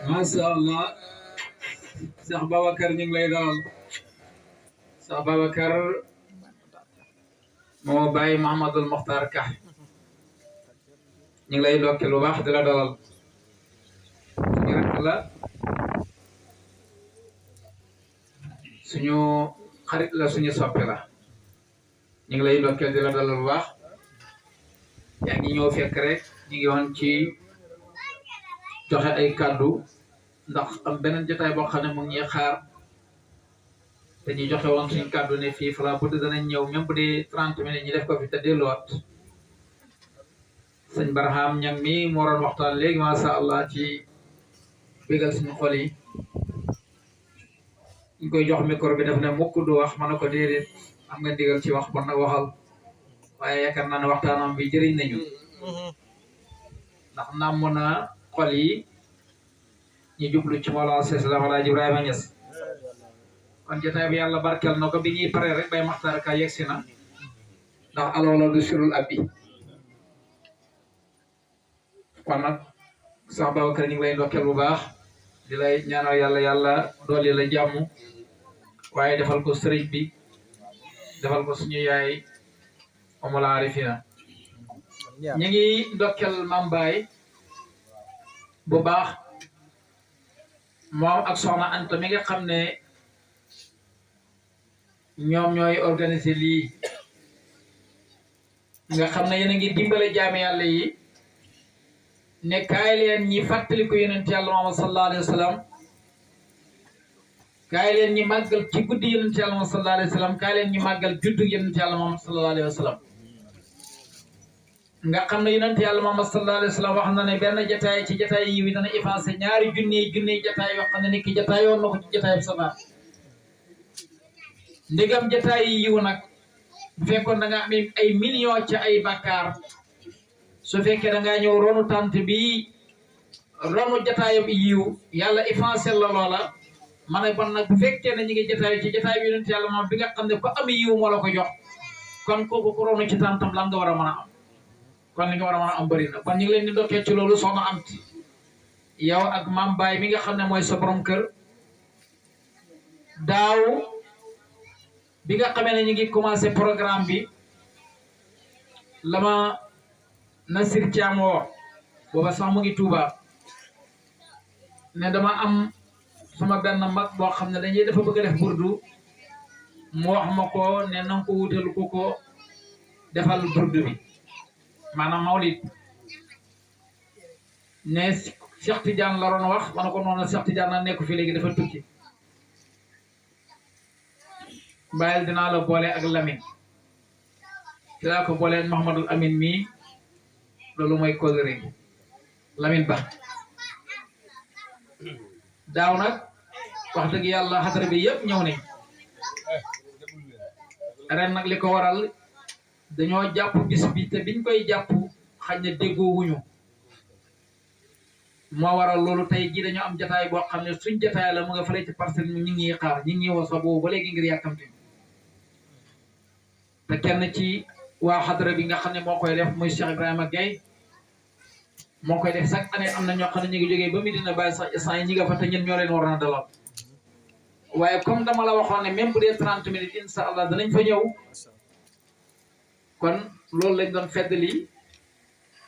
Masya Allah, Cheikh Babacar ñu ngi lay dalal. Cheikh Babacar moo bàyyi Mouhamadul Mokhtar Ka ñu ngi lay ndokkeel bu baax di la dalal. suñu rakk la suñu xarit la suñu soppe la ñu ngi lay ndokkeel di la dalal bu baax. yaa ngi ñëw fekk rek ñu ngi woon ci joxe ay kàddu ndax am beneen jotaay boo xam ne mu ngi xaar te ñu joxe woon suñu kàddu ne fii fala bu danañ ñëw même bu dee 30 minutes ñu def ko fi te delluwaat. sëñ Barham ñang mi moo doon waxtaan léegi masha Allah ci bégal suñu xol yi ñu koy jox micro bi def ne mukk du wax ma ne ko déedéet am nga ndigal ci wax bon nag waxal waaye yaakaar naa ne waxtaanam bi jëriñ nañu ndax naam mën a xol yi ñu jublu ci Mawlana Seydina Alaaji Ibrahima Niass kon jotaay bi yàlla barkeel na ko bi ñuy pare rek bay Maxtaar Ka yegsi na ndax aloola du surul abbi kon nag sax Babacar ñu ngi lay ndokkeel bu baax di lay ñaanal yàlla doole la jàmm waaye defal ko sëriñ bi defal ko suñu yaay Omul Arifina ñu ngi ndokkeel Mam Baay bu baax moom ak soxna Anta mi nga xam ne ñoom ñooy organiser lii nga xam ne yéen a ngi dimbale jaami yàlla yi ne kaay leen ñi fàttaliku yonent yàlla Muhammad sallallahu alayhi wa sallam kaay leen ñi màggal ci guddi yonent yàlla Muhammad sallallahu alayhi wa sallam kaay leen ñi màggal juddu yonent yàlla Muhammad sallallahu alayhi wa sallam nga xam ne yonent yàlla Muhammad sallallahu alayhi wa sallam wax na ne benn jataay ci jataay yi wi dana effacé ñaari junni jataay yoo xam ne ni ki jataayoon na ko ci jataay bu sabaa ndegam jataay yi yiw nag bu fekkoon da nga am ay millions ci ay bakkaar su fekkee da ngaa ñëw ronu tante bi ronu jataayam yiw yàlla effacé la loola ma ne bon nag bu fekkee ne ñu ngi jataay ci jataay bi yonent yàlla moom bi nga xam ne ko am yiw moo la ko jox kon kooku ko ronu ci tantam lan nga war a mën a am kon li nga war a mën a am bëri na kon ñu ngi leen di ndokkee ci loolu soxna Ant yow ak Mam Baay mi nga xam ne mooy sa borom kër daaw bi nga xamee ne ñu ngi commencé programme bi lama Nasir Thiam woo booba sax mu ngi Touba ne dama am sama benn mag boo xam ne dañuy dafa bëgg a def burdu mu wax ma ko ne na nga ko wutal ko defal burdu bi maanaam mawlid ne Cheikh Tidiane la doon wax ma ne ko noonu Cheikh Tidiane na nekk fi léegi dafa tukki bàyyil dinaa la boole ak Lamine ci laa ko boole Mouhamadul Amin mii loolu mooy kóllëre Lamine Ba daaw nag wax dëgg yàlla xadara bi yëpp ñëw nañ ren nag li ko waral dañoo jàpp bis bi te biñ koy jàpp xañ na déggoo wuñu moo waral loolu tey jii dañoo am jataay boo xam ne suñ jataay la mu nga fële ci parcelle ñu ngi xaar ñu ngi wasa boobu ba léegi ngir yàkkamte te kenn ci waa xadara bi nga xam ne moo koy def muy Cheikh Ibrahima Gueye moo koy def chaque année am na ñoo xam ne ñu ngi jógee ba Medina Baye sax instant yi ñi nga fa te ñun ñoo leen waroon a dalal waaye comme dama la waxoon ne même bu dee 30 minutes incha allah danañ fa ñëw kon loolu lañ doon feddali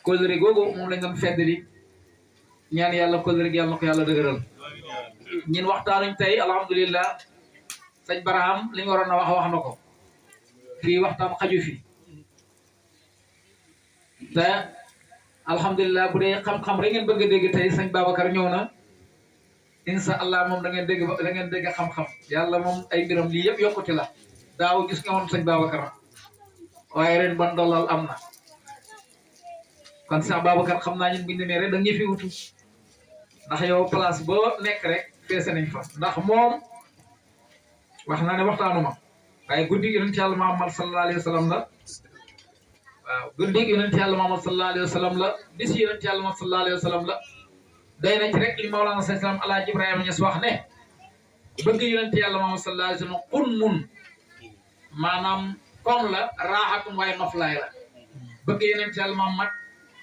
kóllëre googu moom lañ doon feddali ñaan yàlla kóllëre gi yàlla na ko yàlla dëgëral ñun waxtaanuñ tey alhamdulilah sëñ Barham li ñu waroon a wax na ko fii waxtaan xaju fi te alhamdulilah bu dee xam-xam rek ngeen bëgg a dégg tey sëñ Babacar ñëw na incha allah moom da ngeen dégg xam-xam yàlla moom ay mbiram lii yëpp yokkute la daaw gis nga woon sëñ Babacar waaye ren ban dollal am na kon sëñ Babacar xam naa ñun bu ñu demee rek da nga ñu fi wutu ndax yow place boo nekk rek feese nañ fa ndax moom wax naa ne waxtaanuma waaye guddi yonent yàlla Muhammad sallallahu alayhi wa sallam la waaw guddi yonent yàlla Muhammad sallallahu alayhi wa sallam la bis yonent yàlla Muhammad sallallahu alayhi wa sallam la doy na ci rek li Mawlana sallam Alaaji Ibrahima Ñas wax ne bëgg yonent yàlla Muhammad sallallahu alayhi wa sallam xun mun maanaam comme la raaxatum waaye noflaay la bëgg yonent yàlla Muhammad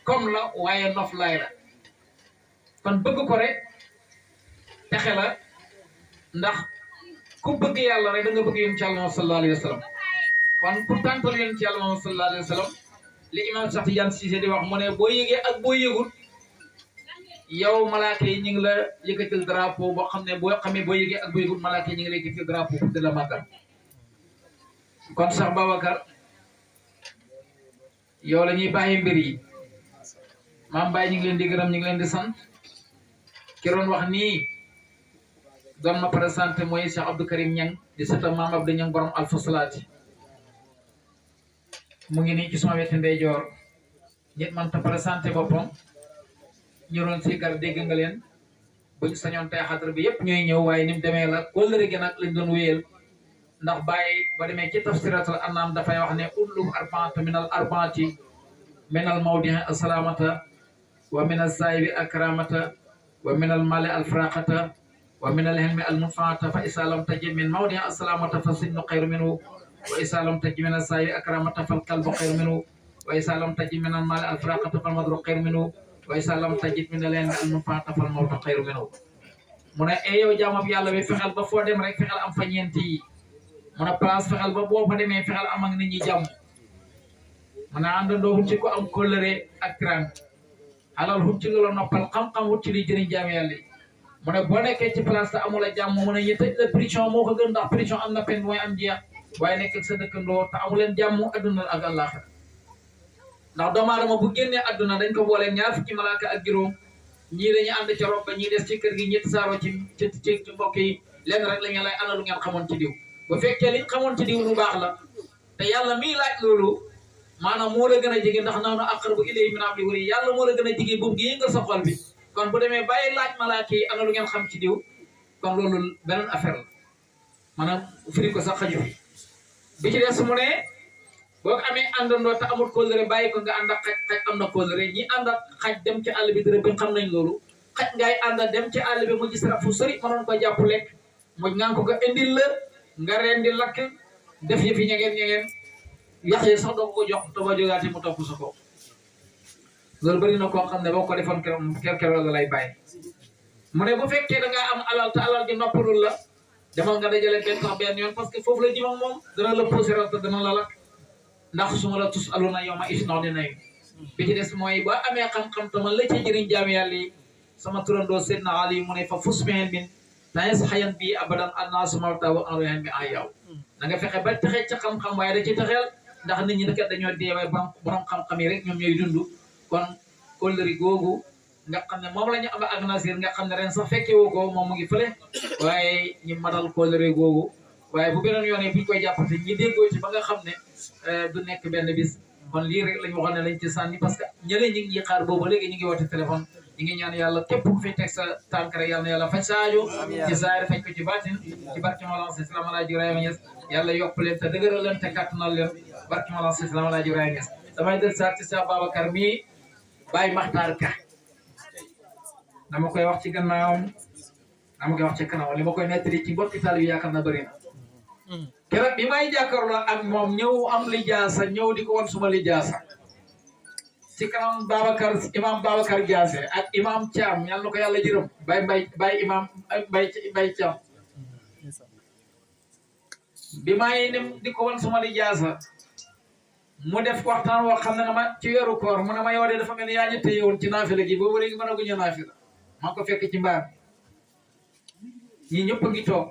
comme la waaye noflaay la kon bëgg ko rek texe la ndax ku bëgg yàlla rek da nga bëgg yonent yàlla Muhammad sallallahu alayhi wa sallam kon pour tantal yonent yàlla Muhammad sallallahu alayhi wa sallam li imam Cheikh Tidiane Cissé di wax mu ne boo yëgee ak boo yëgul yow malaaka yi ñu ngi la yëkkatil drapeau boo xam ne boo xamee boo yëgee ak boo yëgul malaaka yi ñu ngi la yëkkatil drapeau pour di la màggal kon Cheikh Babacar yow la ñuy bàyyi mbir yi maam Baye ñu ngi leen di gërëm ñu ngi leen di sant ki doon wax nii doon ma présenté mooy Cheikh Abdou Karim Niang di sëtam maam Abdou Niang borom Alfa Salaati mu ngi nii ci sama wetu ndeyjoor nit man ta présenté boppam ñu doon sikar dégg nga leen buñ sañoon tey xadra bi yëpp ñooy ñëw waaye ni mu demee la kóllëre gi nag lañ doon wéyal ndax Baye ba demee ci tafsiratul anam dafay wax ne ullu arbaatu min al arbaati min al mawdi assalamata wa min al saahibi akramata wa min al mali al fraqata wa min al hilmi al munfaata fa isa lam tajid min mawdi assalamata fa sinnu xayru minhu wa isa lam tajid min al saahibi akramata fal qalbu xayru minhu wa isa lam tajid min al mali al fraqata fal madru xayru minhu wa isa lam tajid min al hilmi al munfaata fal mawtu xayru minhu mu ne yow jaamab yàlla bi fexeel ba foo dem rek fexeel am fa ñeenti yi mu ne place fexeel ba boo fa demee fexeel am ak nit ñi jàmm mu ne àndandoo wut ci ko am kóllëre ak tran alal wut ci la noppal xam-xam wut ci li jëriñ jaam yàlla yi mu ne boo nekkee ci place te amul a jàmm mu ne ñu tëj la prison moo ko gën ndax prison am na peine mooy am jeex waaye nekk ak sa dëkkandoo te amu leen jàmm adduna ak àllaaxira ndax doomu aadama bu génnee adduna dañ ko boolee ñaar fukki malaaka ak juróom ñii dañuy ànd ca rob ba ñii des ci kër gi ñetti saaroo ci mbokk yi lenn rek la ñu lay ana lu ngeen xamoon ci diw bu fekkee liñ xamoon ci diw lu baax la te yàlla miy laaj loolu maanaam moo la gën a jege ndax nahnu aqrabu ilayhi min hablil warid yàlla moo la gën a jege boobu gi yëngal sa xol bi kon bu demee bàyyi laaj malaaka yi ana lu ngeen xam ci diw kon loolu beneen affaire la maanaam firi ko sax xaju fi bi ci des mu ne boo ko amee àndandoo te amul kóllëre bàyyi ko nga ànd ak xaj am na kóllëre ñi ànd ak xaj dem ci àll bi dërëb bi xam nañ loolu xaj ngay ànd dem ci àll bi mu gis rab fu sori mënoon ko jàpp lekk mu ngaan ko indil la nga reen di lakk def yëfi ñegeen yax yi sax doo ko jox te boo jógaati mu topp sa ko loolu bëri na koo xam ne boo ko defoon kerkeroo la lay bàyyi mu ne bu fekkee da ngaa am alal te alal di noppalul la demal nga dajale benn sax benn yoon parce que foofu la jimam moom dana la posé te dana la lakk ndax su ma la tus aluna yow ma is nox di nayu bi ci des mooy boo amee xam-xam te man la ci jëriñ jaam yàlla yi sama turandoo Seydina Ali mu ne fa fus meen min tayes xayan bii abadan annasumalta wa enroyen bi en yow da nga fexe ba texee ca xam-xam waaye da ci texeel ndax nit ñi kat dañoo deewee borom xam-xam yi rek ñoom ñooy dund kon kóllëre googu nga xam ne moom la ñu am ak Nasir nga xam ne ren sax fekke woo ko moom mu ngi fële waaye ñu matal kóllëre googu waaye bu beneen yoon buñ koy jàppate ñi déggoo ci ba nga xam ne du nekk benn bis kon lii rek lañu waxoon ne lañ ci sànni parce que ñeneen ñi ngi xaar boobu léegi ñu ngi woote téléphone ñi ngi ñaan yàlla képp ku fi teg sa tànk rek yàlla na yàlla faj saajo ci zaahir faj ko ci baatin ci barke Mawlana Islam Alaaji Ibrahima Niass yàlla yokk leen te dëgëral leen te kàttanal leen barke Mawlana Islam Alaaji Ibrahima Niass damay del saat ci Cheikh Babacar mii Baye Makhtar Ka dama koy wax ci gannaawam dama koy wax ci kanam li ma koy nettali ci mbokki taal bi yaakaar na bëri na keroog bi may jàkkaarloo ak moom ñëw am lijaasa ñëw di ko won suma lijaasa ci kanam Babacar imam Babacar Diassé ak imam Thiam yàlla na ko yàlla jërëm bay imam bay Thiam bi may nem di ko won suma lijaasa mu def waxtaan woo xam ne na ma ci weeru koor mu ne ma yow de dafa mel ni yaa ñu téye woon ci naafila gi boobu léegi mën a guñu naafila maa ko fekk ci mbaar ñi ñëpp a ngi toog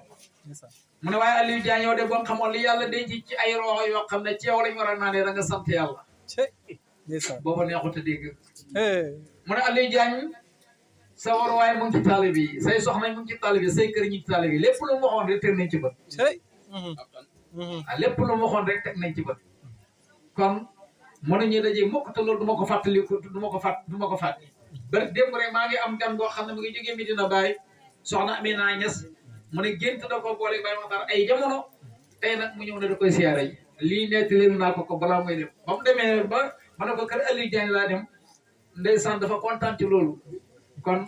mu ne waaye Aliou Diagne yow de boo xamoon li yàlla denc ci ay roxo yoo xam ne ci yow lañ war a naanee da nga sant yàlla booba neexut a dégg mu ne Aliou Diagne sa waruwaay mu ngi ci taalibe yi say soxna mu ngi ci taalibe yi say kër ñu ci taalibe yi lépp lu mu waxoon rek teg nañ ci bët lépp lu mu waxoon rek teg nañ ci bët kon mën nañu daje mukk te loolu du ma ko fàttaliku du ma ko fàtte bari démb rek maa ngi am gan goo xam ne mu ngi jógee Medina Baye soxna Amina Niass mu ne gént da ko boole Baye Makhtar ay jamono tey nag mu ñëw ne da koy siyaare yi lii nekk leen naa ko balaa muy dem ba mu demee ba ma ne ko kër Aliou Diagne laa dem ndeysaan dafa kontaan ci loolu kon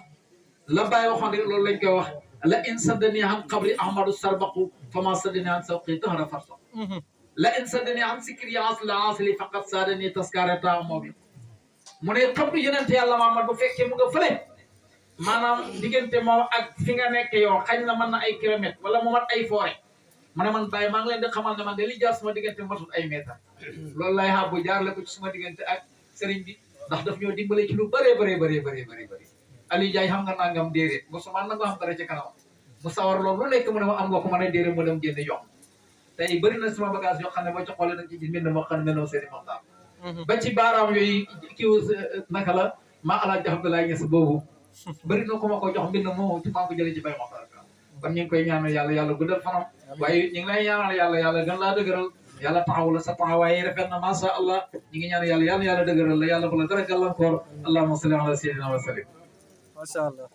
la bàyyi waxoon rek loolu lañ koy wax la in saddani an qabri ahmadu sarbaqu fama saddani an sawqi dahra farsa la in saddani an sikri asla asli faqat sadani taskarata moom mu ne xabru yonent yàlla Muhammad bu fekkee mu nga fële maanaam diggante moom ak fi nga nekk yow xañ na mën na ay kilomètres wala mu mat ay forêt mu ne man bàyyi maa ngi leen di xamal ne man de li jaar suma diggante matul ay mètres loolu lay xam bu jaar la ko ci suma diggante ak sëriñ bi ndax daf ñoo dimbale ci lu bëree bëri Aliou Ndiaye xam nga nangam déedéet Moussa na nga xam dara ci kanam mu sawar loolu lu nekk mu ne ma am nga ko mën a déedéet mu dem jënd jox tey bëri na suma bagage yoo xam ne boo ci xoolee nag ci gis mbind moo xam ne noo seeni montaam ba ci baaraam yooyu kiiw naka la maa ala jox bi laay ñes boobu bëri na ko ma ko jox mbind moo ci maa ko jëlee ci bay moxtar kon ñu ngi koy ñaanal yàlla guddal fanam waaye ñu ngi lay ñaanal yàlla gën laa dëgëral yàlla taxaw la sa taxawaay rafet na masha Allah ñu ngi ñaan yàlla dëgëral la yàlla bu la dara gàllankoor allahumma salli ala sayyidina wa sallim masha Allah